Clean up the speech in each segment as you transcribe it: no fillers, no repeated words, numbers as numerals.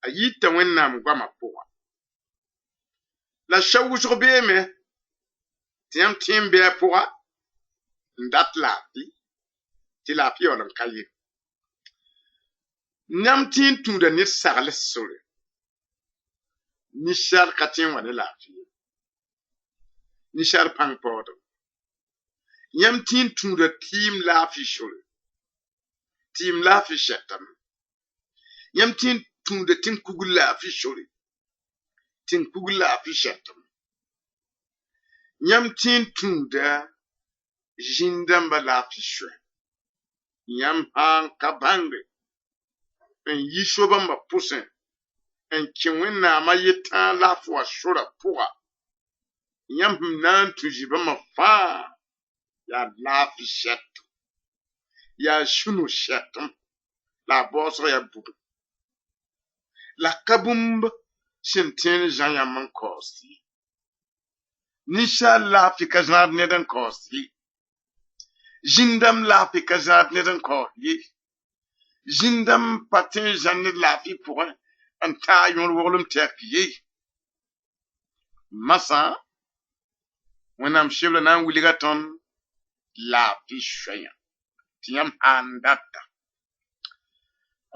A yita Wẽnnaam goamã pʋga. La sã wʋsg beeme tɩ yãmb tẽ n bɩ a pʋga n dat laafɩ tɩ laafɩ yaool n ka ye. Yãmb tẽ n tũuda ned sagls sore. Ninsaal ka tẽ n wa ne laafɩ ye. Ninsaal pãng paoodem. Yãmb tẽ n tũuda tɩɩm laafɩ sore. Tɩɩm laafɩ sɛtame. Yãmb tẽ n tũuda tẽn-kugr laafɩ sore. Tẽn-kugr laafɩ sɛtame. Yãmb tẽ n tũuda zĩn-dãmbã laafɩ soɛ. Yãmb sã n ka bãnge n yi so-bãmbã pʋsẽ n kẽ Wẽnnaamã yetãag laafɩ wã sorã pʋga, yãmb sẽn na n tũ zĩ-bãmbã fãa yaa laafɩ sɛtem, yaa sũ-no sɛtem, la a baoosg yaa bugum. La ka bũmb sẽn tõe n zã yãmb n kaoos ye. Ninsaal laafɩ ka zãad ned n kaoos ye. Zĩn-dãmb laafɩ ka zãad ned n kaoos ye. Zĩn-dãmb pa tõe n zã ned laafɩ pʋgẽ n taa yõor woglem tɛk ye. Masã, Wẽnnaam sebra na n wilga tõnd laafɩ soayã tɩ yãmb sã n data.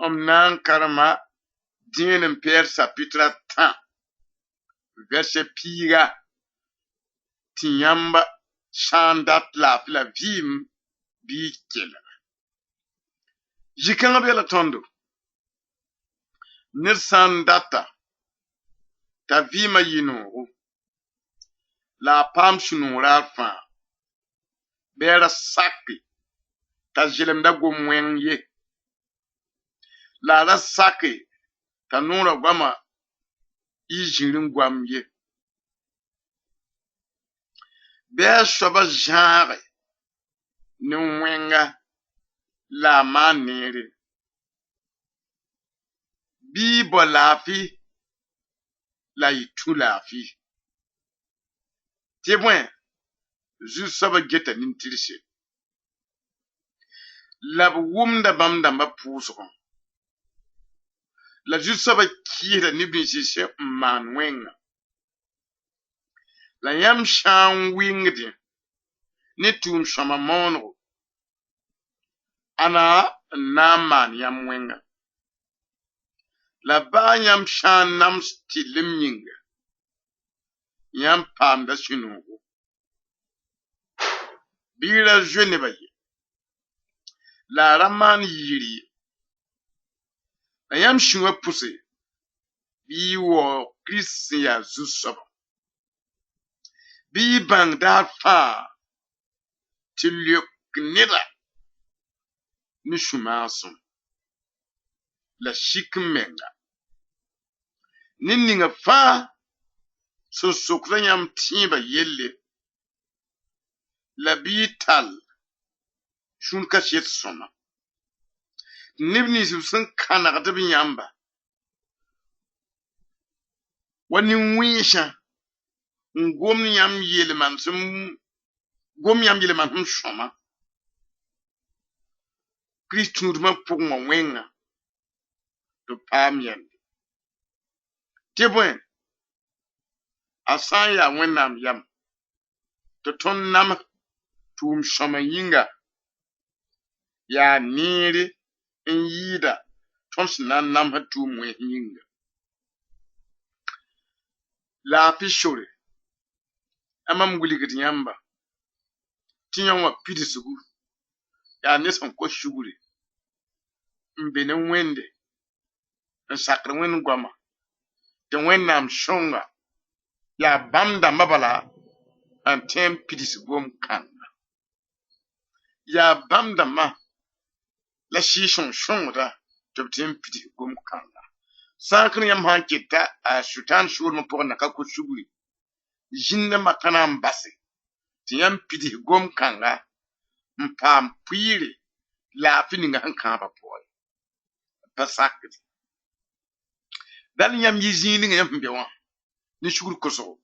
M na n karema dẽen n pɛɛr sapitra a tã vɛrse piiga tɩ yãmb sã n dat laafɩ la vɩɩm bɩ y kelg. Zĩ-kãngã bela tõndo. Ned sã n data t'a vɩɩmã yɩ noogo la a paam sũ-noog raar fãa, bɩ a ra sake t'a zelemda gom-wẽng ye, la a ra sake t'a noorã goamã yɩ zĩr-n-goam ye. Bɩ a soabã zãage ne wẽnga la a maan neere. Bɩ y bao laafɩ la y tũ laafɩ. Tɩ bõe, Zu-soabã geta nin-tɩrse. La b wʋmda bãmb dãmbã pʋʋsgẽ. La Zu-soabã kɩɩsda neb nins sẽn maan wẽngã. La yãmb sã n wɩngdẽ ne tʋʋm-sõma moonego, ãnna n na n maan yãmb wẽnga. La baa yãmb sã n nams tɩrlem yĩnga, yãmb paamda sũ-noogo. Bɩ y ra zoe nebã ye, la a ra maan yɩɩr ye. La yãmb sũwã pʋse, bɩ y waoog Kirist sẽn yaa Zu-soabã. Bɩ y bãng daar fãa tɩ leok neda ne sũ-maasem la sik n menga. Ned ninga fãa sẽn sokda yãmb tẽebã yelle, la bɩ y tall sũur kaset sõma. Neb nins b sẽn kãnegd b yãmba wa nin-wẽnsã n gomd yãmb yel-manesem gom yãmb yel-manesem sõma Kirist tũudmã pʋgẽ wã wẽnga tɩ b paam yẽnde. Tɩ bõe, a sã n yaa Wẽnnaam yam tɩ tõnd nams tʋʋm-sõma yĩnga yaa neere n yɩɩda tõnd sẽn na n namsd tʋʋm-wẽns yĩnga. Laafɩ sore, a mam wilgd yãmba tɩ yõ wã pidsgu yaa ne sẽn kos sugri n be ne Wẽnde n sakd Wẽnd goama tɩ Wẽnnaam sõnga yaa bãmb dãmbã bala n tõe n pids gom-kãnga. Yaa bãmb dãmbã la Sɩɩg-sõng sõngda tɩ b tõe n pids gom-kãnga. Sã n kẽn yãmb sã n keta a Sʋtãan soolmã pʋgẽ na ka kos sugri, zĩn-dãmbã ka na n base tɩ yãmb pids gom-kãnga n paam pʋɩɩre laafɩ ninga sẽn kãabã pʋgẽ. Pa sakd. Dal yãmb yɩ zĩig ninga yãmb sẽn be wã ne sugr kosgo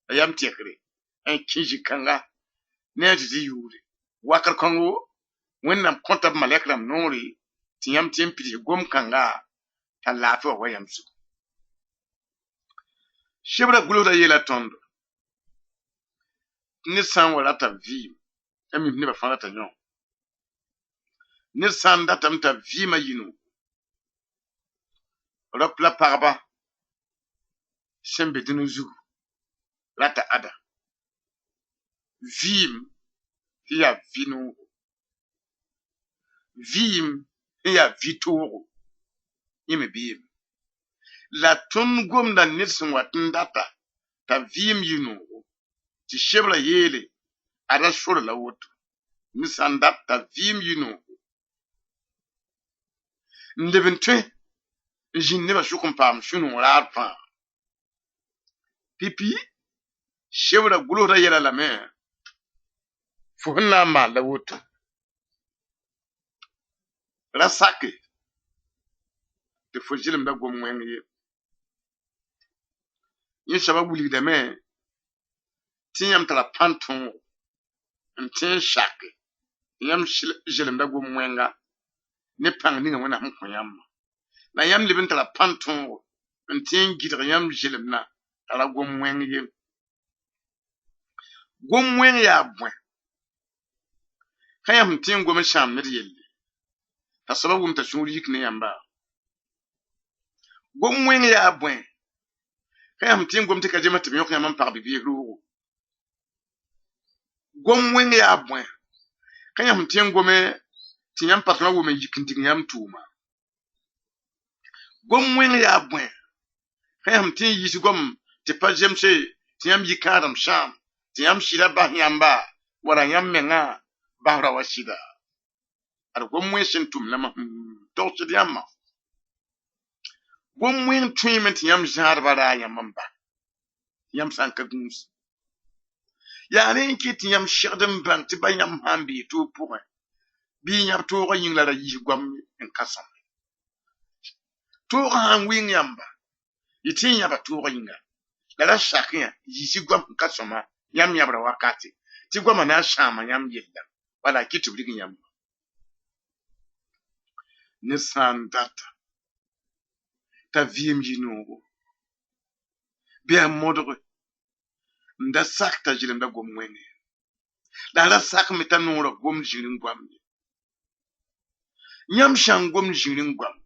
la yam tɛkre n kẽ zĩ-kãnga ne a Zezi yʋʋre. Wakr kãngo, Wẽnnaam kõta b malɛk rãmb noore tɩ yãmb tõe n pids gom-kãnga t'a laafɩ wã wa yãmb zugu. Sebra gʋlsdã yeela tõndo tɩ ned sã n wa rata vɩɩm, a mim nebã fãa rata yõ. Ned sã n datame t'a vɩɩmã yɩ noogo, rap la pagba sẽn be dũni zugu rata ada. Vɩɩm tɩ yaa vɩ-noogo. Vɩɩm sẽn yaa vɩ-toogo, yẽ me beeme. La tõnd gomda ned sẽn wat n data t'a vɩɩm yɩ noogo, tɩ sebra yeele a ra sor la woto. Ned sã n dat t'a vɩɩm yɩ noogo. N leb n tõe n zĩnd nebã sʋk n paam sũ-noog raar fãa. Pipi, sebra gʋlsdã yɛla lame fo sẽn na n maan la woto. Ra sake tɩ fo zɩlemda gom wẽng ye. Yẽ soabã wilgdame tɩ yãmb tara pãn-tõogo n tẽ n sake tɩ yãmb zelemda gom wẽnga ne pãng ninga Wẽnnaam sẽn kõ yãmbã. La yãmb leb n tara pãn-tõogo n tẽ n gɩdg yãmb zelemdã t'a ra gom wẽng ye. Gom wẽng yaa bõe? Ka yãmb sẽn tẽ n gom n sãam ned yelle t'a soabã wʋm t'a sũur yik ne yãmba. Gom wẽng yaa bõe? Ka yãmb sẽn tẽ n gom tɩ ka zems tɩ b yõk yãmb n pag bi-bees roogo. Gom wẽng yaa bõe? Ka yãmb sẽn tẽ n gome tɩ yãmb patronã wʋm n yik n dig yãmb tʋʋma. Gom wẽng yaa bõe? Ka yãmb sẽn tẽ n yiis gom tɩ pa zemse tɩ yãmb yi kãadem sãam tɩ yãmb sɩda bas yãmba wala yãmb mengã basra wa sɩda. Ad gom wẽng sẽn tʋm la mam togsd yãmbã. Gom wẽng tõeme tɩ yãmb zãadbã raa yãmb n ba yãmb sã n ka gũus. Yaa rẽ n kɩt tɩ yãmb segd n bãng tɩ ba yãmb sã n bee toog pʋgẽ bɩ yãb toogã yĩng la ra yiis goam n ka sõm. Toogã sã n wɩng yãmba, y tẽ n yãba toogã yĩnga la ra sak yã yiis goam sẽn ka sõma yãmb yãbra wakate tɩ goamã na n sãama yãmb yella wala a kɩt tɩ b rig yãmba. Ned sã n data t'a vɩɩm yɩ noogo bɩ a modge n da sak t'a zelemda gom wẽnge la a ra sak me t'a noorã gom zĩr n goam ye. Yãmb sã n gom zĩr n goam,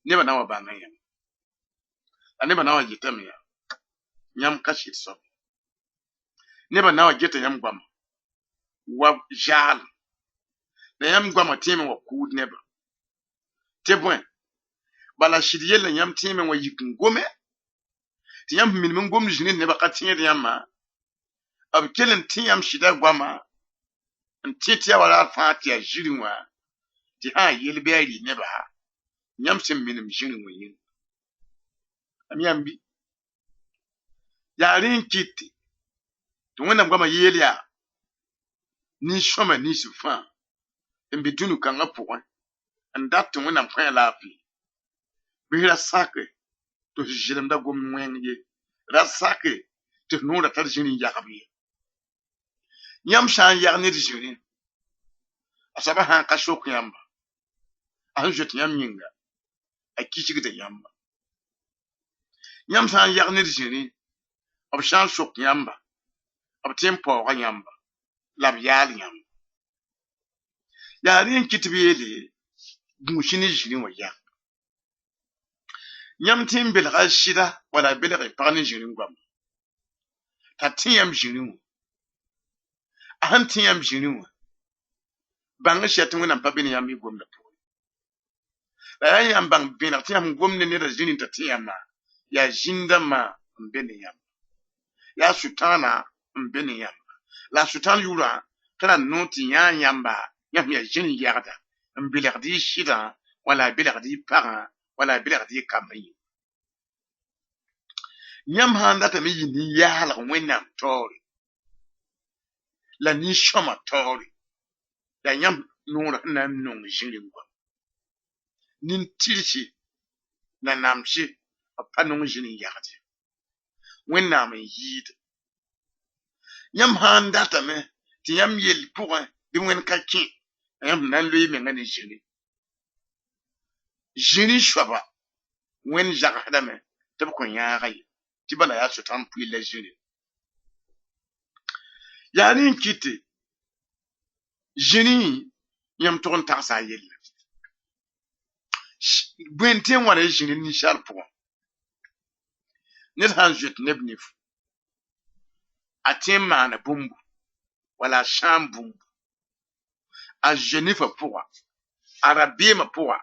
nebã na wa bãnga yãmb. La nebã na wa yetame yaa yãmb ka sɩd soab. Nebã na wa geta yãmb goama wa zaalem. La yãmb goamã tẽeme wa kʋʋd nebã. Tɩ bõe, bala sɩd yella yãmb tẽeme wa yik n gome tɩ yãmb sẽn minim n gomd zĩri nebã ka tẽed yãmbã, b kell n tẽ yãmb sɩda goama n tẽ tɩ yaa wa raar fãa tɩ yaa zĩri wã tɩ sã n yel bɩ a rɩ nebã yãmb sẽn minim zĩri wã yĩnga. Am yãmb bɩ yaa rẽ n kɩte tɩ Wẽnnaam goamã yeel yaa nin-sõma nins fãa n be dũni kãngã pʋgẽ n dat tɩ Wẽnnaam kõ yã laafɩ bɩ ra sake tɩ f zelemda gom wẽng ye, ra sake tɩ f noorã tar zĩri n yagb ye. Yãmb sã n yag ned zĩri, a soabã sã n ka sok yãmba, a sẽn zoet yãmb yĩnga, a kisgda yãmba. Yãmb sã n yag ned zĩri, b sã n sok yãmba, b tẽ n paooga yãmba la b yaal yãmba. Yaa rẽ n kɩt tɩ b yeele gũus-y ne zĩri wã yak. Yãmb tẽ n belga a sɩda wala a belg y pag ne zĩri goama t'a tẽ yãmb zĩri wã. A sẽn tẽ yãmb zĩri wã, bãng n sɛ tɩ Wẽnnaam pa be ne yãmb y gomdã pʋgẽ. La yaa yãmb bãng vẽeneg tɩ yãmb gomd ne nedã zĩri t'a tẽ yãmbã, yaa zĩn-dãmbã n be ne yãmba. Yaa Sʋtãana n be ne yãmba. La a Sʋtãan yʋʋrã tara noor tɩ yãa yãmba yãmb yaa zĩri yagda n belgd y sɩdã wala a belgd y pagã wala a belgd y kambã yĩnga. Yãmb sã n datame yɩ nin-yaalg Wẽnnaam taoore la nin-sõma taoore, yaa yãmb noorã sẽn na n nong zĩri n goam. Nin-tɩrse la namse b pa nong zĩri n yagd ye. Wẽnnaam n yɩɩda. Yãmb sã n datame tɩ yãmb yell pʋgẽ bɩ Wẽnd ka kẽ, yãmb sẽn na n loe y menga ne zĩri. Zĩri soaba Wẽnd zagsdame tɩ b kõn yãaga ye. Tɩ bala yaa Sʋtãan pʋɩ la zĩri. Yaa rẽ n kɩt tɩ zĩri yãmb tʋg n tagsa a yelle. Bõe n tẽ n wãna zĩri ninsaal pʋgẽ? Ned sã n zoet neb nif, a tẽ n maana bũmbu wala a sãam bũmbu. A zoe nifã pʋga, a rabeemã pʋga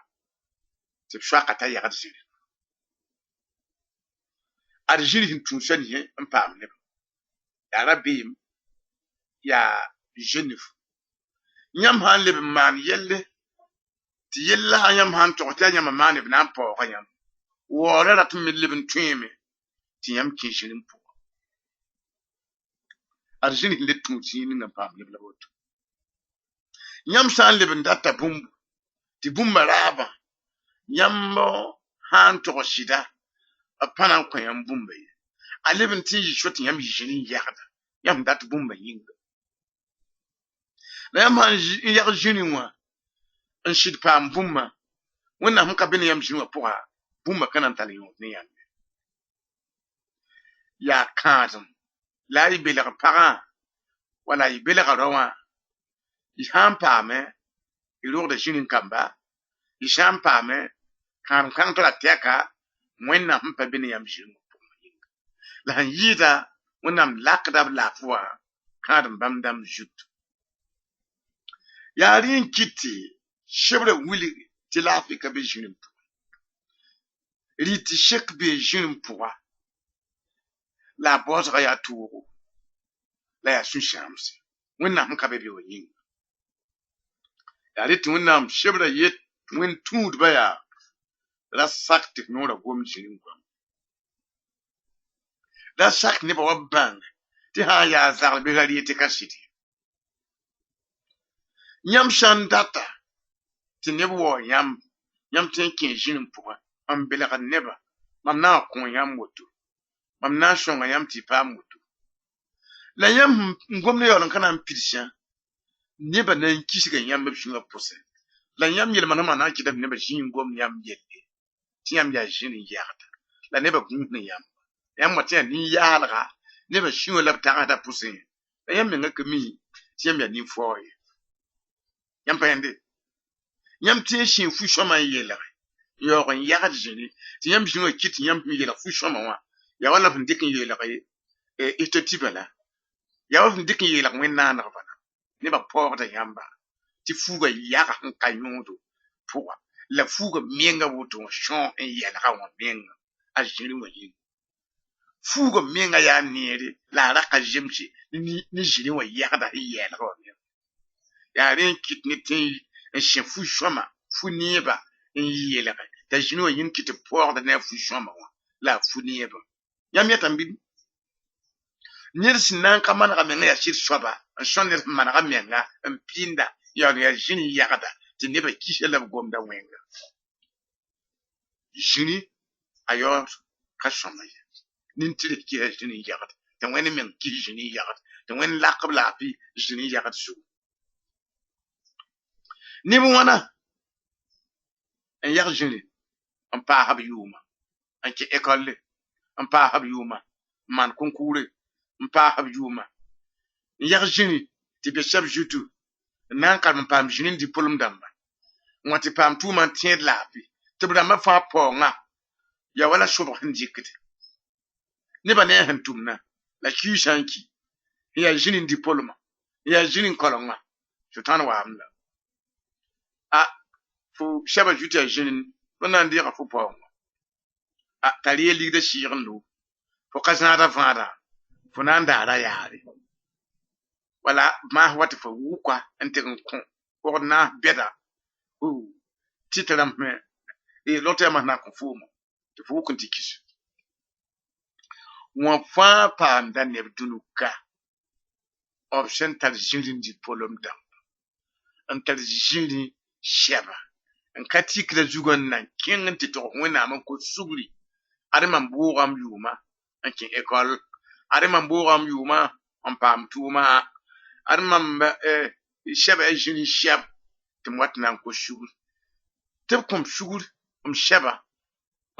tɩ b soaka t'a yagd zĩri. Ad zĩri sẽn tũud sã nins n paam nebã. Yaa rabeem, yaa zoe nif. Yãmb sã n leb n maan yɛlle tɩ yella sã yãmb sã n tog tɩ yaa yãmb maane b na n paooga yãmb. Waoodã rat n me leb n tõeeme tɩ yãmb kẽ zĩri pʋga. Ad zĩri sẽn le tũud zĩig ninga n paam neb la woto. Yãmb sã n leb n data bũmbu tɩ bũmba raabã yãmb sã n tog sɩda b pa na n kõ yãmb bũmba ye. A leb n tɩ n yɩ so tɩ yãmb yɩ zĩri n yagda yãmb sẽn dat bũmba yĩnga. La yãmb sã n yag zĩri wã n sɩd paam bũmba, Wẽnnaam sẽn ka be ne yãmb zĩri wã pʋga, bũmba ka na n tall yõod ne yãmb ye. Yaa kãadem la a y belg pagã wala y belga rao wã, y sã n paame, y rogda zĩri kamba, y sã n paame, kãadem kãng tara tɛka Wẽnnaam sẽn pa be ne yãmb zĩri wã pʋgẽ yĩnga. La sẽn yɩɩda Wẽnnaam lakda b laafɩ wã kãadem bãmb dãmb zutu. Yaa rẽ n kɩt tɩ sebrã wilg tɩ laafɩ ka be zĩri pʋgẽ. Rɩ tɩ sek bee zĩri pʋga la a baoosgã yaa toogo la yaa sũ-sãamse. Wẽnnaam sẽn ka be be wã yĩnga. Yaa rẽ tɩ Wẽnnaam sebrã yet Wẽnd tũudbã yaa ra sak tɩ f noorã gom zĩri goam. Ra sak nebã wa bãng tɩ sã n yaa zagl bɩ ra ree tɩ ka sɩd ye. Yãmb sã n data tɩ neb waoog yãmb, yãmb tõe n kẽ zĩri pʋgẽ n belgd nebã, mam na n kõ yãmb woto, mam na n sõnga yãmb tɩ y paam woto. La yãmb n gomd yaool n ka na n pidsã, nebã na n kisga yãmb b sũyã pʋsẽ. La yãmb yel-manesmã na n kɩtame tɩ nebã zĩ n gomd yãmb yelle tɩ yãmb yaa zĩri n yagda la nebã gũus ne yãmba. Yãmb wa tɩ yaa nin-yaalga nebã sũyã la b tagsdã pʋsẽ, la yãmb menga ka mi tɩ yãmb yaa nin-faoog ye. Yãmb pa yẽnde. Yãmb tɩ n sĩig fu-sõma n yeelge n yaoog n yagd zĩri tɩ yãmb zĩ wã kɩt tɩ yãmb sẽn yeelg fu-sõma wã yaa wala f sẽn dɩk n yeelg statut bala, yaa wa f sẽn dɩk n yeelg wẽn-naaneg bala. Nebã paoogda yãmba tɩ fuugã yaga sẽn ka yõodo pʋga la fuugã menga woto wã sõog sẽn yɛlga wã menga a zĩri wã yĩnga. Fuugã menga yaa neere la a ra ka zemse ne zĩri wã yagda sẽn yɛɛlga wã menga. Yaa rẽ n kɩt ne tɩ n sẽ fu-sõma fu-neeba n yeelge t'a zĩri wã yĩng kɩt tɩ paoogda ne a fu-sõma wã la a fu-neebã. Yãmb yẽtame bɩ ned sẽn na n ka maneg a menga yaa sɩd soaba n sõ ned sẽn maneg a menga n pɩɩnda yaool n yaa zĩri n yagda tɩ nebã kisa la b gomda wẽnga. Zĩri a yaood ka sõma ye. Nin-tɩrs kɩsa zĩri n yagd tɩ Wẽnd meng kis zĩri n yagd tɩ Wẽnd lak b laafɩ zĩri n yagd zugu. Neb wãna n yag zĩri n paas b yʋʋma n kẽ ekɔlle n paas b yʋʋma n maan konkuure n paas b yʋʋma n yag zĩri tɩ be sɛb zutu n na n karem n paam zĩri n dipolem dãmba n wa tɩ paam tʋʋma n tẽed laafɩ tɩ b rãmbã fãa paoongã yaa wala sobg sẽn dɩkd. Nebã ne a sẽn tʋmna la kiis sã n ki n yaa zĩri n dipolmã n yaa zĩri n kolengã Sʋtãan waam la. A fo sɛba zutu yaa zĩri fo na n deega fo paoongã. A t'a ree ligdã sɩɩgendo fo ka zãada vãadã fo na n daara yaare. Wala maas wa tɩ fo wʋka n tɩg n kõ pɔgd naas bɛda tɩ tɩ rãmb lot yaa mas na n kõ foomã tɩ fo wʋk n tɩ kis. Wã fãa paamda neb dũnuka b sẽn tar zĩri n dipolem dãmba n tar zĩri sɛba n ka tikra zugã n nan kẽng n tɩ togs Wẽnnaam n kos sugri ad mam bʋʋgame yʋʋma n kẽ ekɔl ad mam bʋʋgame yʋʋma n paam tʋʋma ad mam sɛba yaa zĩri sɛb tɩ m wat n na n kos sugr tɩ b kõm sugr m sɛba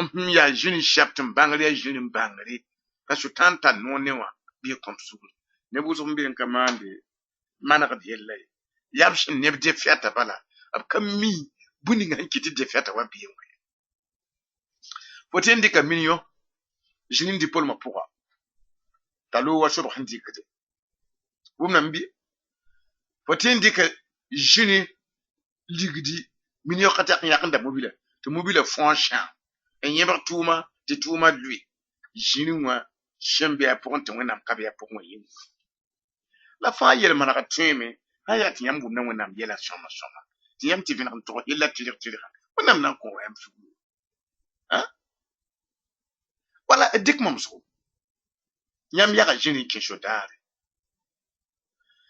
m yaa zĩri sɛb tɩ m bãngr yaa zĩri n bãngre. La Sʋtãan tar noor ne wã bɩ y kõm sugri. Neb wʋsg n be n ka maande manegd yella ye. Yaa b sẽn neb defɛta bala, b ka mi bũmb ninga sẽn kɩt tɩ defɛta wa beẽ wã ye. Fo tõe n dɩka million zĩni n dipolmã pʋga t'a loog wa sobg sẽn dɩkde. Wʋmdame bɩ? Fo tõe n dɩka zĩni ligdi million ka tak n yak n da mobila tɩ mobila fõog sãam n yẽbg tʋʋma tɩ tʋʋma lʋɩ zĩni wã sẽn be a pʋgẽ tɩ Wẽnnaam ka be a pʋgẽ wã yĩnga. La fãa yel-manegr tõeeme sã n yaa tɩ yãmb wʋmda Wẽnnaam yɛla sõma sõma tɩ yãmb tɩ vẽneg n tog yella tɩrg tɩrga Wẽnnaam na n kõ yãmb sugru. Wala d dɩk momsgo yãmb yaga zĩni n kẽ so-daare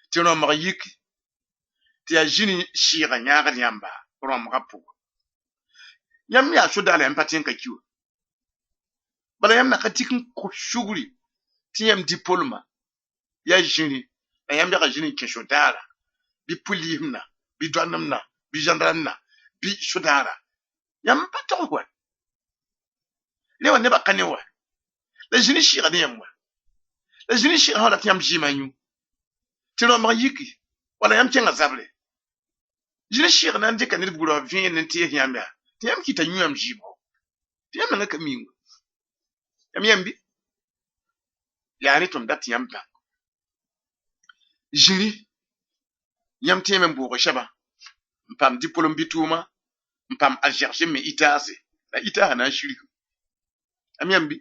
tɩ rõmg yiki tɩ yaa zĩni sɩɩgã yãagd yãmba rõmgã pʋgẽ. Yãmb yaa so-daar la yãmb pa tõe n ka ki wã. Bala yãmb na ka tik n kos sugri tɩ yãmb dipolmã yaa zĩri la yãmb yaga zĩni n kẽ so-daara bɩ puliismna bɩ doanemna bɩ gendarmna bɩ so-daara yãmb pa tog wa. Rẽ wã nebã ka ne wa. La zĩni sɩɩga ne yãmb wa. La zĩni sɩɩgã sã rat yãmb zɩɩmã yũ tɩ rõmg yiki wala yãmb kẽnga zabre. Zĩni sɩɩg na n dɩka ned buudã vẽen n tees yãmb yaa tɩ yãmb kɩta yũ yãmb zɩɩmgo tɩ yãmb mengã ka mi wã. Yãmb yãmb bɩ? Yaa ne tɩ m dat tɩ yãmb bãng. Zĩri yãmb tẽeme n boog sɛba n paam dipolem bɩ tʋʋma n paam a zɛgs n me itaase la itaasã na n sirgem. Yãmb yãmb bɩ?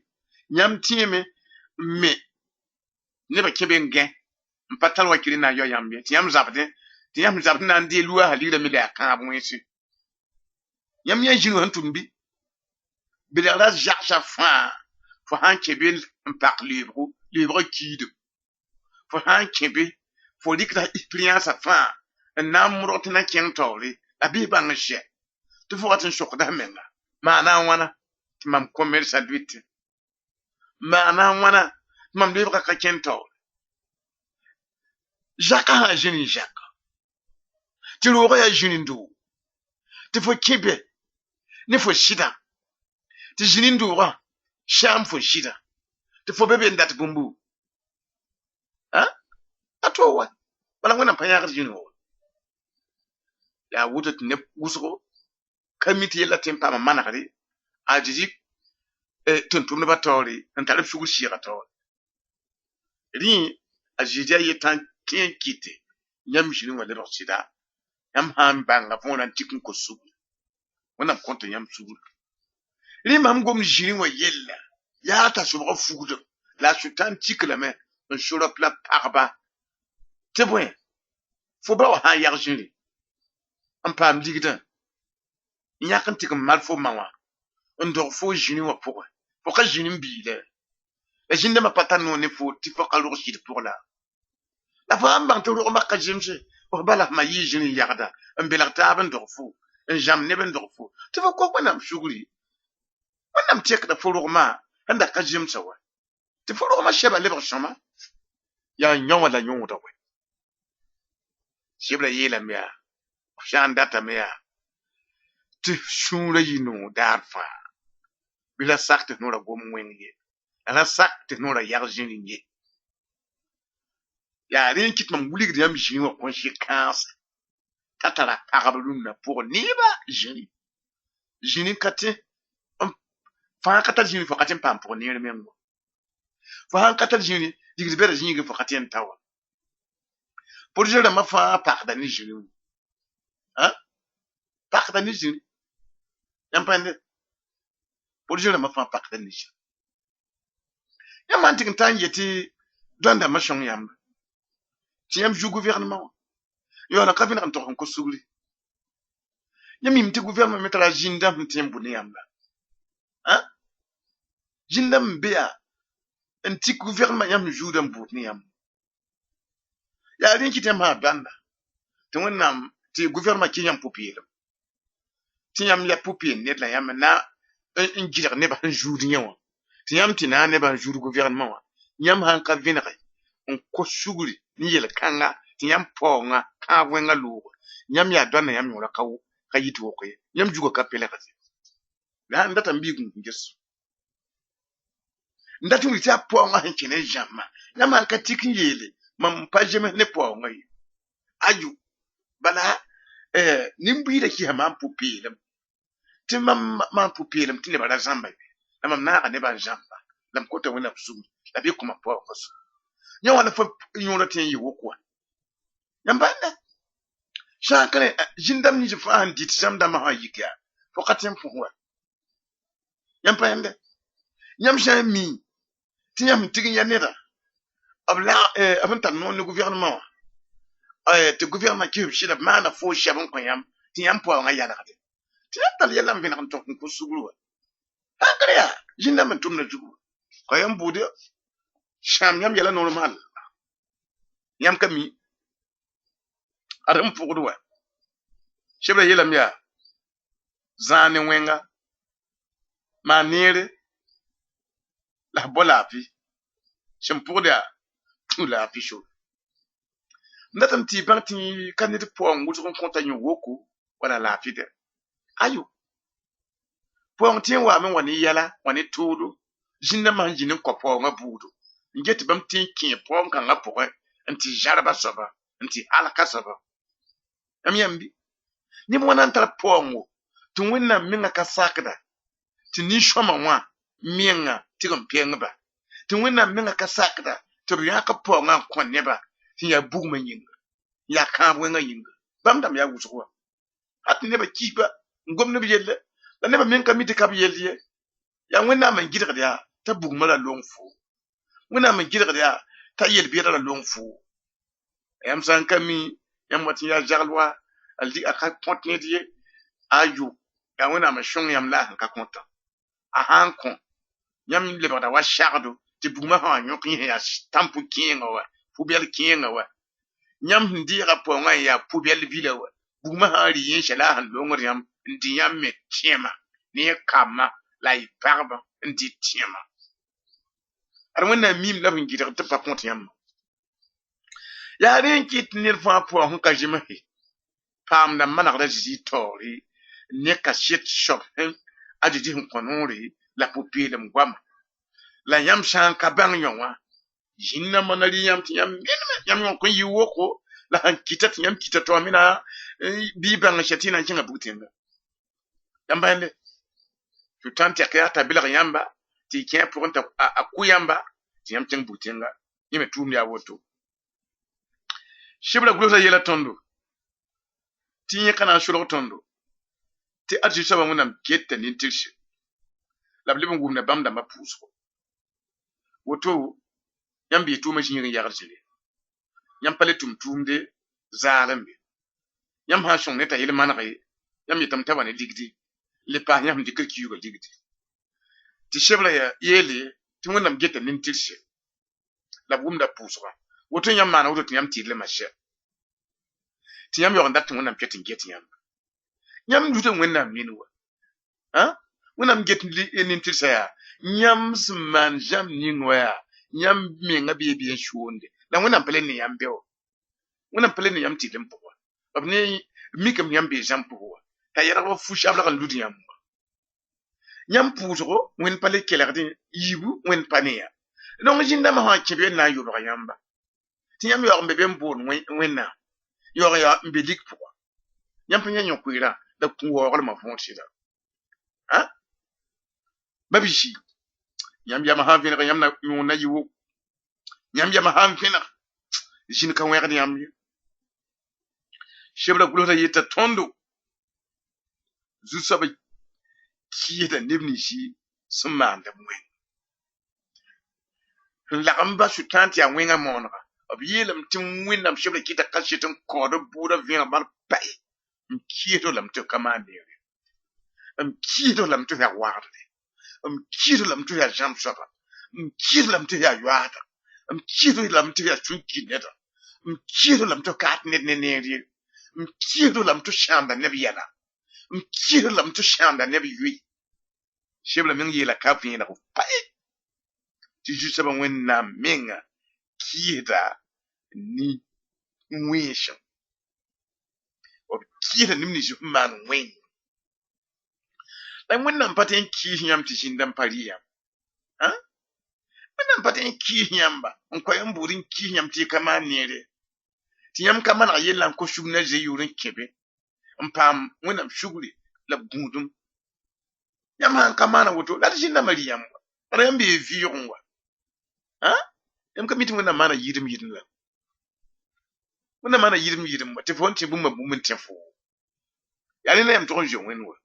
Yãmb tẽeme n me nebã kẽ be n gã n pa tar wakɩr n na n yao yãmb ye tɩ yãmb zabdẽ tɩ yãmb zabd na n dee luaasã ligrã me la yaa kãab wẽnse. Yãmb yã zĩri wã sẽn tʋm bɩ? Belgra zagsã fãa fo sã n kẽ be n pak leebgo, leebgã kiidem. Fo sã n kẽ be fo rɩkda expérience fãa n na n modg tɩ na kẽng taoore la bɩ bãng n sɛ tɩ fo wat n sokda f menga maana a wãna tɩ mam commerce lʋɩtẽ maana a wãna tɩ mam leebgã ka kẽnd taoore. Zakã sã zĩni n zaka tɩ roogã yaa zĩni n doog tɩ fo kẽ be ne fo sɩdã tɩ zĩni n doogã sãam fo sɩdã tɩ fo be be n dat bũmbu a to wa bala Wẽnnaam pa yãagd zĩni wã. Yaa woto tɩ neb wʋsgo ka mi tɩ yella tɩ n paama manegre a Zezi tʋm-tʋmdbã taoore n tar b sugr sɩɩgã taoore. Rẽ a Zezi a yetã n kẽ n kɩte yãmb zĩni wã lebg sɩda yãmb sã n bãnga võorã n tik n kos sugri. Wẽnnaam kõta yãmb sugri. Rẽ mam gomd zĩri wã yella yaa t'a sobgã fugdem la a Sʋtãan tik lame n so-rap la pagba tɩ bõe fo ba wã sã n yag zĩri n paam ligdã n yãk n tɩk n mal fo ma wã n dog fo zĩri wã pʋgẽ fo ka zĩri n biilẽ la zĩndãmbã pa tar noor ne fo tɩ fo ka rog sɩd pʋg la la fo sã n bãng tɩ rogmã ka zemse f bala f ma yɩɩ zĩri n yagda n belg taab n dog fo n zãmb neb n dog fo tɩ fo kos Wẽnnaam sugri. Wẽnnaam tekda fo rogmã sẽn da ka zemsa wa tɩ fo rogmã sɛba lebg sõma yaa yõ wã la yõoda wɛ. Sɩbra yeelame yaa f sã n datame yaa tɩ sũurã yɩ noog daar fãa bɩ ra sak tɩ noorã gom wẽng ye la ra sak tɩ noorã yag zĩri ye. Yaa rẽ n kɩt mam wilgd yãmb zĩri wã kõ-sɩ-kãensa t'a tara pagb rũnnã pʋgẽ neeba zĩri. Zĩri ka tẽ fãa ka tar zĩri fo ka tẽ n paam pʋg neer meng wã. Fo sãn ka tar zĩri ligd bɛda zĩigẽ fo ka tẽ n ta wã. Porze rãmbã fãa pakda ne zĩri wã. Pakda ne zĩri. Yãmb pa yẽnde porze rãmbã fãa pakda ne zĩri. Yãmb maan tɩg n taa n yetɩ dõn-dãmbã sõng yãmba tɩ yãmb zu gouvernement wã yaool n ka vẽneg n tog n kos sugri. Yãmb mime tɩ gouvernement me tara zĩndã sẽn tõe n bʋ ne yãmba. Zĩndã n be yaa n tik gouvernement yãmb sẽn zuudã n bʋʋd ne yãmb. Yaa rẽ n kɩt yãmb sã dõanda tɩ Wẽnnaam tɩ gouvernement kɩs yãmb pʋ-peelem tɩ yãmb yaa pʋ-peel ned la yãmb na n gɩdg nebã sẽn zuud yẽ wã tɩ yãmb tɩ naag nebã n zuud gouvernement wã yãmb sã n ka vẽnege n kos sugri ne yel-kãnga tɩ yãmb paoongã kãab wẽngã looge yãmb yaa dõanda yãmb yõora ka yit wʋk ye yãmb zugã ka pelgd ye. La sãn datame bɩ y gũus n ges. N dat n wilg tɩ yaa paoongã sẽn kẽ ne zãmbã. Yãmb sãn ka tik n yeele, mam pa zems ne paoongã ye. Ayo, bala nin-buiidã kɩsa maam pʋ-peelem tɩ mam maan pʋ-peelem tɩ nebã ra zãmba ye. La mam naaga nebã n zãmba la m kota Wẽnnaam sugri la bɩ kõ mam paoongã sugri. Yẽ wã la fo yõorã tɩ n yɩ woko wã. Yãmb bãnda sã n ka rẽ zĩn-dãmb nins fãa sẽn dɩt zãmb dãmbã sã n yik yaa fo ka tẽ n põs wa. Yãmb pa yãmb yãmb sã n mi tɩ yãmb sẽn tig n ya neda b la b sẽn tar noor ne gouvernement wã tɩ gouvernement kɩs b sɩda b maana fo sɛb n kõ yãmb tɩ yãmb paoongã yalgde tɩ yãmb tall yɛla n vẽneg n tõk n kos sugr wa. Sã n ka yaa zĩn-dãmb n tʋmda zugu ka yãmb buud sãam yãmb yɛla normal yãmb ka mi ad n pʋgd wa. Sebra yeelame yaa zãag ne wẽnga maan neere la f bao laafɩ sẽn pʋgd yaa tũ laafɩ sor. M datame tɩ y bãng tɩ ka ned paoong wʋsg n kõta yõ woko wala laafɩ dɛ. Ayo, paoong tɩ n waame n wa ne yɛla wa ne toodo zĩn-dãmbã sẽn zĩnd n kao paoongã buudo n get tɩ bãmb tɩ n kẽe paoong kãngã pʋgẽ n tɩ zarba soaba n tɩ halka soaba. Yãmb yãmb bɩ neb wãna n tar paoongo tɩ Wẽnnaam menga ka sakda tɩ nin-sõma wã menga tɩg n pengba tɩ Wẽnnaam menga ka sakda tɩ b yãk paoongã n kõ nebã tɩ yaa bugmã yĩnga n yaa kãab wẽngã yĩnga. Bãmb dãmb yaa wʋsg wã hal tɩ nebã kisba n gom neb yelle la nebã meng ka mi tɩ ka b yell ye. Yaa Wẽnnaam n gɩdgd yaa t'a bugmã ra long foo. Wẽnnaam n gɩdgd yaa t'a yel-bɩɛda ra long foo. Yãmb sã n ka mi yãmb wat n yaa zagl wa a ka kõt ned ye. Ayo, yaa Wẽnnaam n sõng yãmb la a sẽn ka kõtã. A sã n kõ yãmb lebgda wa sagdo tɩ bugmã sã wã yõk yẽ sẽn yaa tãmp-kẽengã wa pʋbɛl kẽengã wa. Yãmb sẽn deega paoongã n yaa pʋbɛl bila wa bugmã sã n rɩ yẽnsa la a sẽn longd yãmb n dɩ yãmb me tẽema ne y kambã la y pagbã n dɩ tẽema. Ad Wẽnnaam miime la b sẽn gɩdgd tɩ b pa kõt yãmb. Yaa rẽ n kɩt tɩ ned fãa paoong sẽn ka zemse paamda n manegda Zezi taoore ne kaset soab sẽn a Zezi sẽn kõ noore la pʋ-peelem goama. La yãmb sã n ka bãng yõ wã zĩn-dãmbã na rɩ yãmb tɩ yãmb meneme yãmb yõk n yɩ woko la sẽn kɩta tɩ yãmb kɩta tɩ mina bɩ y bãng sɛ tɩ y na n kẽnga bug-tẽnga. Yãmb bãende Sʋtãan tɛk yaa t'a belg yãmba tɩ y kẽ a pʋgẽ t'a a kʋ yãmba tɩ yãmb kẽng bug-tẽnga. Yẽ me tʋʋmd yaa woto. Sebra gʋlsda yeela tõndo tɩ yẽ ka na n solg tõndo tɩ ad Zu-soabã Wẽnnaam geta nin-tɩrse la b leb n wʋmda bãmb dãmbã pʋʋsgo. Woto yãmb bɩ tʋʋmã zĩig n yagd zĩri. Yãmb pa le tʋm tʋʋmde zaalem be. Yãmb sã n sõng ne t'a yel manege yãmb yetame t'a wa ne ligdi n le paas yãmb sẽn dɩkd kiuugã ligdi. Tɩ sebra yeele tɩ Wẽnnaam geta nin-tɩrse la b wʋmda pʋʋsgã. Woto yãmb maana woto tɩ yãmb tɩrlmã sɛ. Tɩ yãmb yaoog n dat tɩ Wẽnnaam ket n get yãmb. Yãmb luta Wẽnnaam nini wa. Wẽnnaam get nin-tɩrsã yaa yãmb sẽn maan zãmb ning wã yaa yãmb menga bee bɩ n soonde la Wẽnnaam pa le ne yãmb bɛ wa. Wẽnnaam pa le ne yãmb tɩrlem pʋgẽ wa. B ne mikame yãmb bee zãmb pʋgẽ wa t'a yɛlg b fu-sablg n lud yãmb wa. Yãmb pʋʋsgo Wẽnd pa le kelgdẽ yiibu Wẽnd pa ne ya. Donc zĩn-dãmbã sã n kẽ be n na n yobg yãmba tɩ yãmb yaoog n be be n boond Wẽnnaam yaoog yaa n be lik pʋga. Yãmb pa yã yõ-koeerã la kũ-waooglmã võor sɩda. Ba-biisi, yãmb yamã sã n vẽneg yãmb na yõor na yɩ woko. Yãmb yamã sã n vẽneg zĩnd ka wẽgd yãmb ye. Sebra gʋlsda yeta tõndo Zu-soabã kɩɩsda neb ninsi sẽn maand b wẽng. N lagem ba Sʋtãan tɩ yaa wẽngã moonega b yeelame tɩ Wẽnnaam sebra kɩta kaset n kaood b bʋʋda vẽeneg bal pae m kɩɩsd lame tɩ f ka maan neere. M kɩɩsd lame tɩ f yaa wagdre. M kɩɩsd lame tɩ f yaa zãmb soaba. M kɩɩsd lame tɩ f yaa yoaada. M kɩɩsd lame tɩ f yaa sũ-kir neda. M kɩɩsd lame tɩ f kaat ned ne neer ye. M kɩɩsd lame tɩ f sãamda neb yɛla. M kɩɩsd lame tɩ f sãamda neb yoe. Sebra meng yeela ka vẽeneg pae tɩ Zu-soabã Wẽnnaam menga kɩɩsda nin-wẽnsem. B kɩɩsda neb nins sẽn maan wẽng. La Wẽnnaam pa tõe n kɩɩs yãmb tɩ zĩn-dãmb pa rɩ yãmb. Wẽnnaam pa tɩ n kiis yãmba n kõ yãmb buud n kiis yãmb tɩ y ka maan neere tɩ yãmb ka maneg yella n kos sugr ne a Zezi yʋʋr n kẽ be n paam Wẽnnaam sugri la b gũudum. Yãmb sã n ka maan a woto la d zĩndãmbã rɩ yãmb wa bala yãmb bee vɩʋʋgẽ wa. Yãmb ka mi tɩ Wẽnnaam maana yɩɩdem yɩɩdem la Wẽnnaam maana yɩɩdem yɩɩdem wa tɩ fo n tẽ bũmba bũmb n tẽ foo. Yaa rẽnd la yãmb tʋg n zoe Wẽnd wa.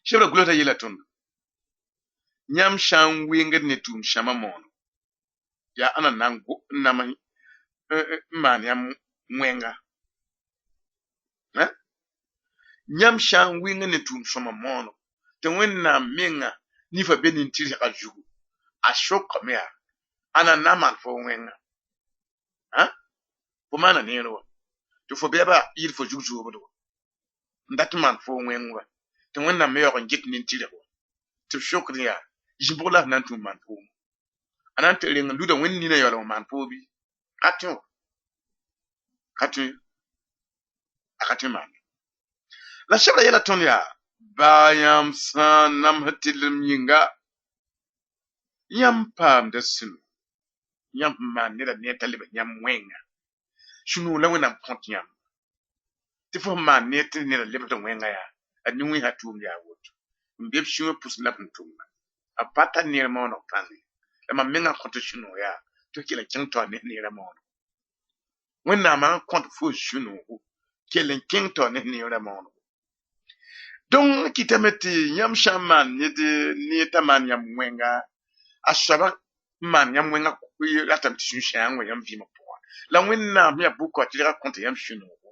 Sebra gʋlsda yeela tõndo yãmb sã n wengd ne tʋʋm sãma moono yaa ãnna na n nam n maan yãmb wẽnga. Yãmb sã n wengd ne tʋʋm sõma moono tɩ Wẽnnaam menga nifa be nin-tɩrsgã zugu a sokame yaa ãnna n na n maan fo wẽnga. Fo maana neer wa tɩ fo bɛɛba yɩɩd fo zug zoobd wa n dat n maan fo wẽng wa tɩ Wẽnnaam me yaoog n get nin-tɩrg wa tɩ b sokd yaa zĩ-bʋg la f na n tũ n maan foom a na n tɩ reng n luda Wẽnd nina yaoolem n maan foo bɩ ka tõe wa ka tõe a ka tõe n maan. La sebra yɛla tõnd yaa baa yãmb sã n namsd tɩrlem yĩnga yãmb paamda sũ-no yãmb sẽn maan neda neer t'a lebg yãmb wẽnga sũ-noog la Wẽnnaam kõt yãmb tɩ fo sẽn maan neer tɩ neda lebsd wẽnga yaa a nin-wẽnsã tʋʋmd yaa woto n be b sũyã pʋsẽ la b sẽn tʋmda b pa tar neer maooneg pãng ye la mam mengã kõt sũ-noog yaa tɩ f kell n kẽng taoor ne neerã maoonego. Wẽnnaamã n kõt fo sũ-noogo kell n kẽng taoor ne neerã maoonego. Donc kɩtame tɩ yãmb sã n maan ned neer t'a maan yãmb wẽnga a soaba n maan yãmb wẽnga ratame tɩ sũ-sãang wa yãmb vɩɩmã pʋgã la Wẽnnaam sẽn yaa bʋka tɩrgã kõt yãmb sũ-noogo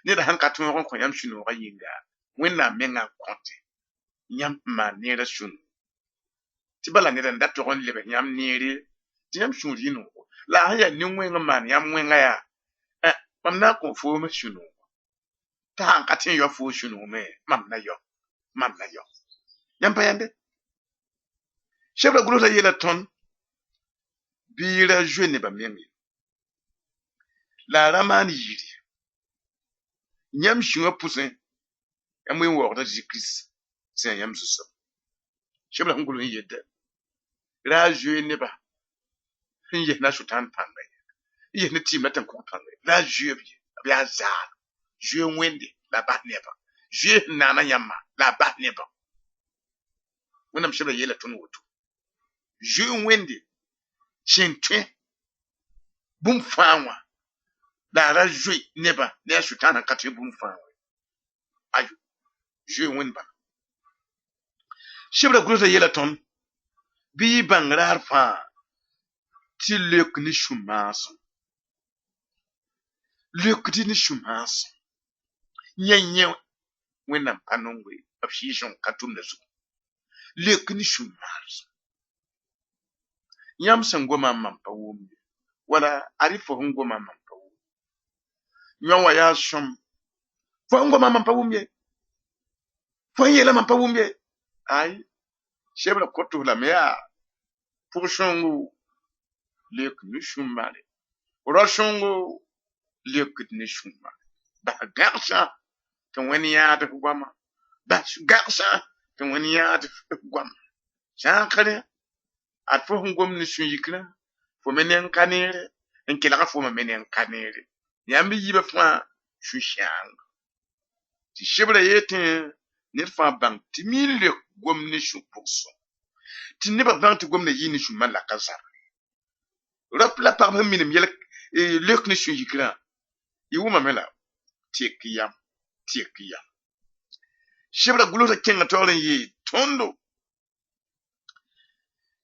neda sãn ka tõog n kõ yãmb sũ-noogã yĩnga Wẽnnaam mengã n kõte yãmb sẽn maan neerã sũ-noog tɩ bala ned n da tog n lebs yãmb neere tɩ yãmb sũur yɩ noogo la a sẽn yaa nin-wẽng n maan yãmb wẽnga yaa mam na n kõ foom sũ-noogo t'a sãn ka tɩ n yao foo sũ-noog me mam na yao mam na yao. Yãmb pa yãmbe. Sebra gʋlsda yeela tõnd bɩ y ra zoe nebã meng ye la a ra maan yiri yãmb sũyã pʋsẽ yãmb wen waoogda Zezi Kirist sẽn yaa yãmb zu-soaba. Sebra sẽn gʋls n yetda ra a zoe neba sẽn yes ne a sʋtãan pãnga ye n yes ne tɩɩmda tẽn-kʋg pãnga ye ra a zoe b ye b yaa zaal zoe Wẽnde la a bas nebã zoe sẽn naana yãmbã la a bas nebã. Wẽnnaam sebra yeela tõnd woto zoe Wẽnde sẽn tõe bũmb fãa wã la a ra zoe nebã ne a sʋtãan sẽn ka tõe bũmb fãa wã ayo zoe Wẽnd bala. Sebra gʋlsda yeela tõnd bɩ y bãng raar fãa tɩ leok ne sũ-maasem leokd ne sũ-maasem yẽ yẽ Wẽnnaam pa nongo ye b sɩɩg-sõng ka tʋmda zugu leok ne sũ-maasem yãmb sẽn goma mam pa wʋm ye wala ad-y fo sẽn goma mam pa wʋm yõ wã yaa sõm fo sẽn goma mam pa wʋm ye fo sẽn yeela mam pa wʋm ye ay sebra kõt lame yaa pʋg-sõngo leok ne sũ-mare rao-sõngo leokd ne sũ-mare bas gãgsã tɩ Wẽnd yãad f goama bas gãgsã tɩ Wẽnd yãad f goama zãkre ad fo sẽn gom ne sũ-yikrã fo me neng ka neere n kelg foomã me neng ka neere yãmb yiibã fãa sũ-sãang tɩ sebra yetẽ ned fãa bãng tɩ mi n leok gom ne sũ-pʋgsõ tɩ nebã bãng tɩ gomda yɩ ne sũ-mar la ka zabre rap la pagb sẽn minim yɛl leok ne sũ-yikrã y wʋmame la tek yam tek yam sebra gʋlsda kẽnga taoor n yee tõndo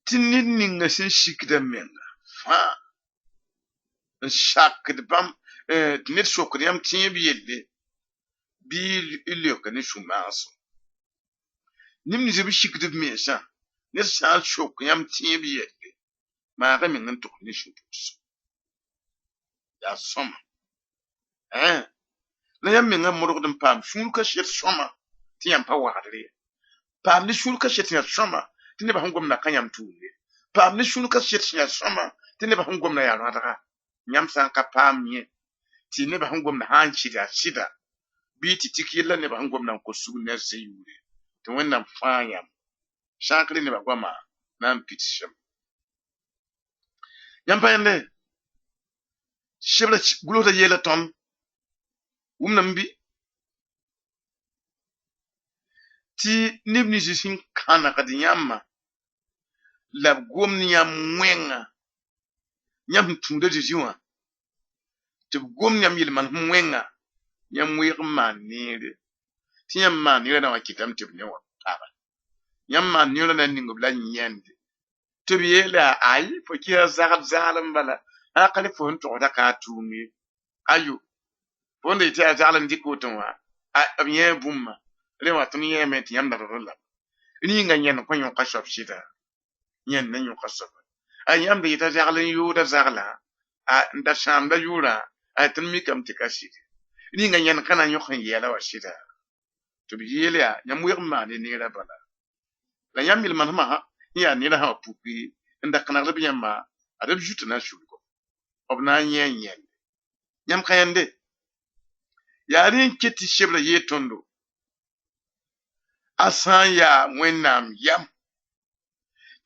tɩ ned ninga sẽn sikda menga fãa n sakd bãmb tɩ ned sokd yãmb tẽeb yelle bɩ y leoka ne sũ-maasem neb nins b sikd b mensã ned sã n sok yãmb tẽeb yelle maag y meng n tʋgs ne sũ-pʋgsem yaa sõma la yãmb mengã modgd n paam sũur kaset sõma tɩ yãmb pa wagdr ye paam ne sũur kaset sẽn yaa sõma tɩ nebã sẽn gomda ka yãmb tʋʋm ye paam ne sũur kaset sẽn yaa sõma tɩ nebã sẽn gomda yaa rõadga yãmb sã n ka paam yẽ tɩ nebã sẽn gomda sã n sɩd yaa sɩda bɩ tɩ tik yella nebã sẽn gomda n kos sugr ne a Zezi yʋʋre tɩ Wẽnnaam fãa yãmb sãkre nebã goama na n pidsem. Yãmb pa yẽnde sebra gʋlsda yeela tõnd wʋmdame bɩ tɩ neb nins sẽn kãnegd yãmba la b gomd yãmb wẽnga yãmb sẽn tũud a Zezi wã tɩ b gomd yãmb yel-manesem wẽnga yãmb weeg n maan neere tɩ yãmb maan neerã na wa kɩtame tɩ b ne wã paba yãmb maan neerã na n ning b la yẽnde tɩ b yeela ay fo kɩsa zagd zaalem bala sã ka ne fo sẽn togsda ka a tʋʋm ye ayo fo sẽn da yetɩ yaa zagl n dɩk woto wã b yẽ bũmba rẽ wã tõnd yẽeme tɩ yãmb dabd la rĩnga yẽnd kõ yõka soab sɩda yẽnd ne yõka soaba a yãmb da yeta zagl n yooda zaglã n da sãamda yʋʋrã a tõnd mikame tɩ ka sɩd rĩnga yẽnd ka na n yõk n yɛɛla wa sɩda tɩ b yeel yaa yãmb weeg n maan neerã bala la yãmb yel-manesmã sẽn yaa neerã sã wa puki n da kãnegd b yãmba ad b zutã na n sulgo b na n yẽ yẽnde yãmb ka yẽnde yaa rẽ n ket tɩ sebra yeel tõndo a sã n yaa Wẽnnaam yam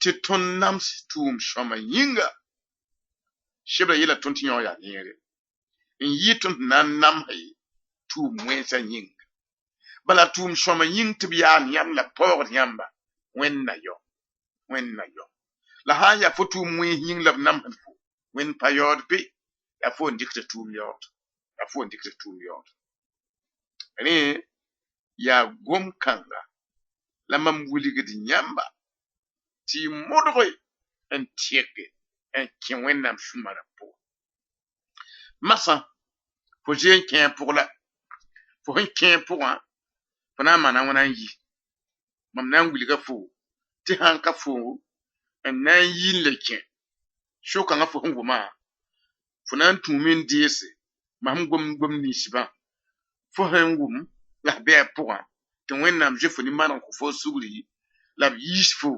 tɩ tõnd nams tʋʋm sõma yĩnga sebra yeela tõnd tɩ yõ yaa neere n yɩ tõnd sẽn na n namse tʋʋm wẽnsã yĩnga bala tʋʋm sõma yĩng tɩ b yaand yãmb la b paoogd yãmba Wẽnd na yao Wẽnd na yao la sã n yaa fo tʋʋm wẽns yĩng la b namsd fo Wẽnd pa yaood be yaa fo n dɩk tɩ tʋʋm yaood yaa fo n dɩk tɩ tʋʋm yaood rẽ yaa gom-kãnga la mam wilgd yãmba tɩ y modge n tẽke n kẽ Wẽnnaam sũ-marã pʋgẽ masã fo zoe n kẽ a pʋg la fo sẽn kẽ a pʋgã fo na n maana wãna n yi mam na n wilga fo tɩ sãn ka fo n na n yi n le kẽ so-kãngã fo sẽn wʋmã fo na n tũume n deese mam sẽn gom gom ninsbã fo sẽn wʋm la f bɩ a pʋgã tɩ Wẽnnaam zoe fo nin-maaneg n kõ fo sugri la b yiis fo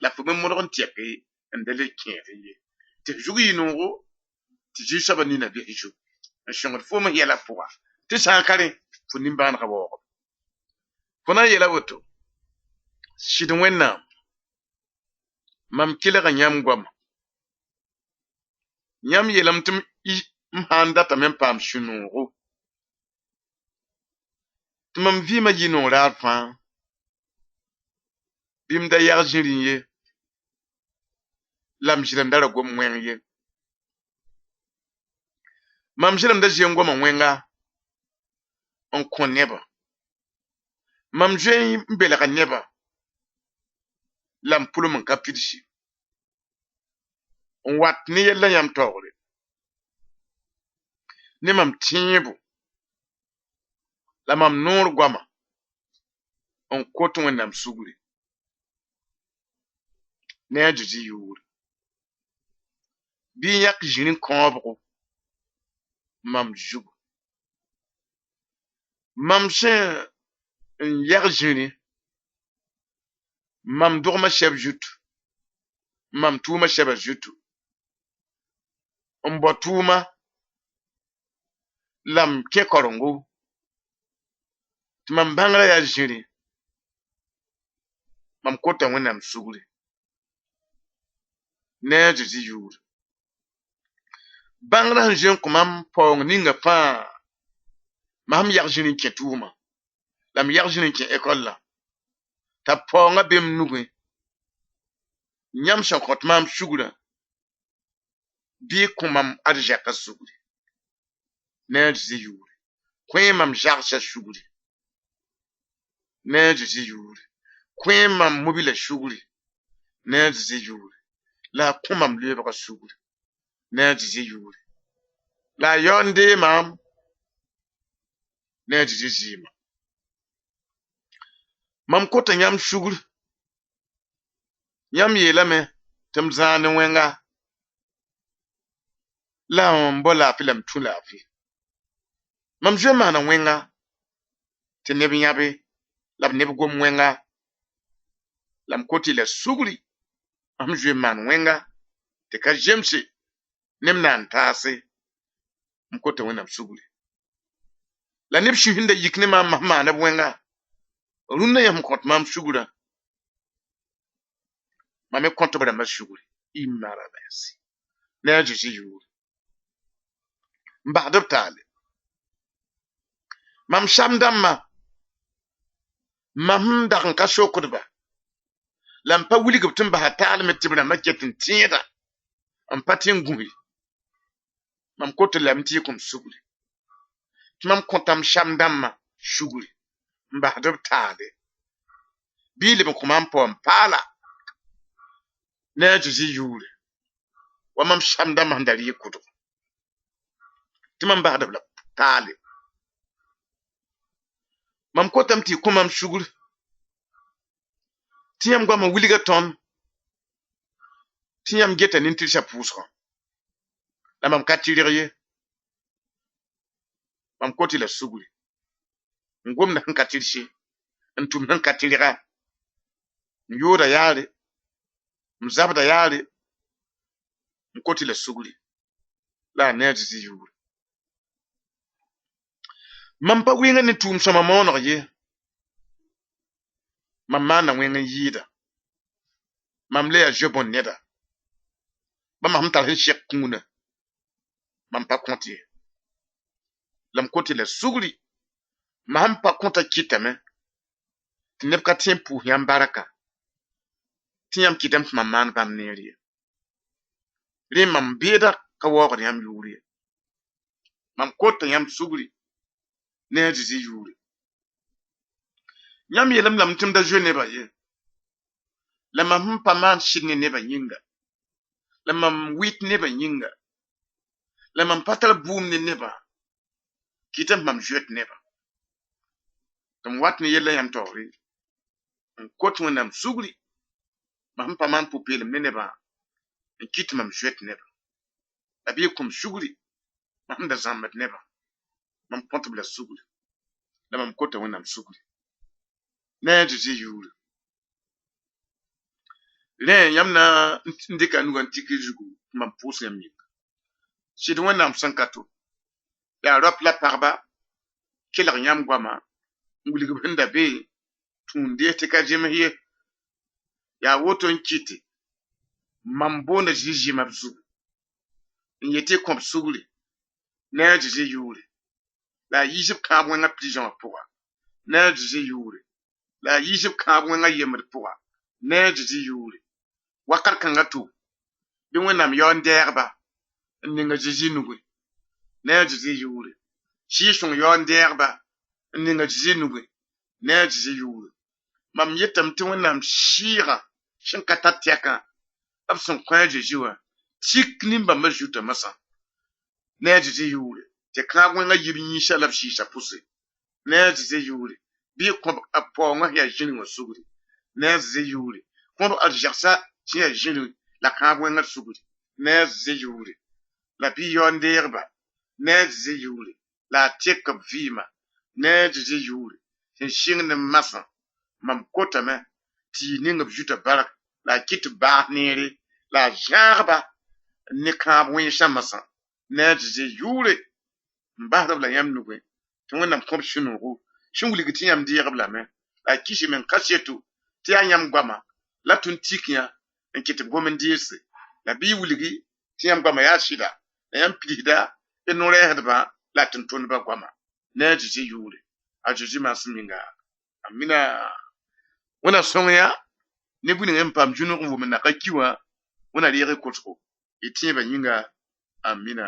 la fo me modg n tɛke n da le kẽedẽ ye tɩ f zug yɩ noogo tɩ Zu-soabã nina bɩ f zu n sõngd foom n yɛla pʋga tɩ sã n ka rẽ fo nimbãanegã waoogame fo na n yeela woto sɩd Wẽnnaam mam kelga yãmb goama yãmb yeelame tɩ m sã n datame n paam sũ-noogo tɩ mam vɩɩmã yɩ noog raar fãa bɩ m da yag zĩrĩ ye la m zɩlemda ra gom wẽng ye mam zɩlemda zoe n goma wẽnga n kõ nebã mam zoe n belga nebã la m pʋlem n ka pidsi n wat ne yɛlla yãmb taoore ne mam tẽebo la mam noor goama n kot Wẽnnaam sugri ne a Zezi yʋʋre bɩ yãk zĩri kãobgo mam zugu mam sẽn n yag zĩri mam dogmã sɛb zutu mam tʋʋmã sɛba zutu n bao tʋʋma la m kẽ karengo tɩ mam bãngrã yaa zĩri mam kota Wẽnnaam sugri ne a Zezi yʋʋre bãngrã sẽn zoe n kõ mam paoong ninga fãa mam sẽn yag zĩri n kẽ tʋʋma la m yag zĩri n kẽ ekɔllã t'a paoongã be m nugẽ yãmb sẽn kõt maam sugrã bɩ y kõ mam arzɛkã sugri ne a Zezi yʋʋre kõ-y mam zagsã sugri ne a Zezi yʋʋre kõ-y mam mobila sugri ne a Zezi yʋʋre la a kõ mam loeebgã sugri ne a Zezi yʋʋre la a yao n dee maam ne a Zezi zɩɩmã mam kota yãmb sugr yãmb yeelame tɩ m zãag ne wẽnga la m bao laafɩ la m tũ laafɩ mam zoe n maana wẽnga tɩ neb yãbe la b neb gom wẽnga la m kot y la sugri m zoe n maan wẽnga tɩ ka zemse ne m na n taase m kota Wẽnnaam sugri la neb sũur sẽn da yik ne maam sẽn maana b wẽnga rũndã yã sẽn kõt maam sugrã mam me kõt b rãmbã sugri y marabɛnsi Ne a Zezi yʋʋre. N basd b taale. Mam sam dãmbã, mam sẽn dag n ka sokdba, la m pa wilg b tɩ n basa taal me tɩ b rãmbã ket n tẽeda, n pa tɩ n gũs. Mam kot lame tɩ y kõ m sugri. Tɩ mam kõta m sam dãmbã sugri n basd b taale. Bɩ y leb n kõ maam paoon paala ne a Zezi yʋʋre, wa mam sam dãmbã sẽn da rɩ kʋdg. Tɩ mam basd b la taale. Mam kotame tɩ y kõ mam sugr tɩ yãmb goamã wilga tõnd tɩ yãmb geta nin-tɩrsã pʋʋsgã. La mam ka tɩrg ye. Mam kot-y la sugri. N gomda sẽn ka tɩrse, n tʋm sẽn ka tɩrga, n yooda yaare, m zabda yaare, m kot-y la sugri la a ne a Zezi yʋʋre. Mam pa wɩngd ne tʋʋm sõma maoneg ye. Mam maanda wẽng n yɩɩda. Mam le yaa zoe-bõn neda. Bãmb sẽn tar sẽn sek kũunã, mam pa kõt ye. La m kot-y la sugri. Mam sẽn pa kõta kɩtame tɩ neb ka tẽ n pʋʋs yãmb barka, tɩ yãmb kɩtame tɩ mam maan bãmb neer ye. Rẽ mam beeda ka waoogd yãmb yʋʋr ye. Mam kota yãmb sugri ne a Zezi yʋʋre. Yãmb yeelame lame tɩ m da zoe nebã ye. La mam sẽn pa maan sɩd ne nebã yĩnga, la mam wɩt nebã yĩnga, la mam pa tar bʋʋm ne nebã, kɩtame tɩ mam zoet nebã. Tɩ m wat ne yella yãmb taoore n kot Wẽnnaam sugri, mam sẽn pa maan pʋ-peelem ne nebã n kɩt tɩ mam zoet nebã. La bɩ y kõ m sugri, mam sẽn da zãmbd nebã, mam kõt-b la sugri, la mam kota Wẽnnaam sugri. Ne a Zezi yʋʋre. Rẽ yãmb na n dɩka a nugã n tik y zugu tɩ mam pʋʋs yãmb yĩnga. Sɩd Wẽnnaam sẽn ka to, yaa raop la pagba kelg yãmb goama n wilg b sẽn da be tũun dees tɩ ka zems ye. Yaa woto n kɩte mam boonda Zezi zɩma b zugu n yet tɩ kõ b sugri ne a Zezi yʋʋre. La a yiis b kãab wẽngã prison wã pʋga ne a Zezi yʋʋre. La a yiis b kãab wẽngã yembd pʋga ne a Zezi yʋʋre. Wakat kãngã tʋ bɩ Wẽnnaam yao n dɛɛg-ba n ning a Zezi nugẽ ne a Zezi yʋʋre. Sɩɩg-sõng yao n dɛɛg-ba n ning a Zezi nugẽ ne a Zezi yʋʋre. Mam yetame tɩ Wẽnnaam sɩɩgã sẽn ka tar tɛkã b sẽn kõ a Zezi wã tik nin-bãmbã zuta masã ne a Zezi yʋʋre tɩ kãab wẽngã yib yĩnsã la b sɩɩsã pʋse ne a Zezi yʋʋre. Bɩ y kõ a paoongã sẽn yaa zĩrĩ wã sugri ne a Zezi yʋʋre. Kõ b arzɛgsã sẽn yaa zĩrĩ la kãab wẽngã sugri ne a Zezi yʋʋre. La bɩ y yao n deeg-ba ne a Zezi yʋʋre. La a tek b vɩɩmã ne a Zezi yʋʋre. Sẽn sɩng ne masã mam kotame tɩ y ning b zuta bark la a kɩt b baas neere la a zãagba ne kãab wẽnsã masã ne a Zezi yʋʋre. N basd b la yãmb nugẽ tɩ Wẽnnaam kõ b sũ-noogo sẽn wilg tɩ yãmb deeg-b lame la a kɩs meng kaseto tɩ yaa yãmb goama la tʋn tik yã n kɩt b gom n deese. La bɩ y wilgi tɩ yãmb goama yaa sɩda la yãmb pidsda y no-rɛɛsdbã la a tʋm-tʋmdbã goama ne a Zezi yʋʋre. A Zezi maasem yĩnga. Amina. Wẽnna sõng yã ne bũmb ning n paam zũnug n wʋmd naka ki wã Wẽnna reeg y kʋsgo y tẽebã yĩnga. Amina.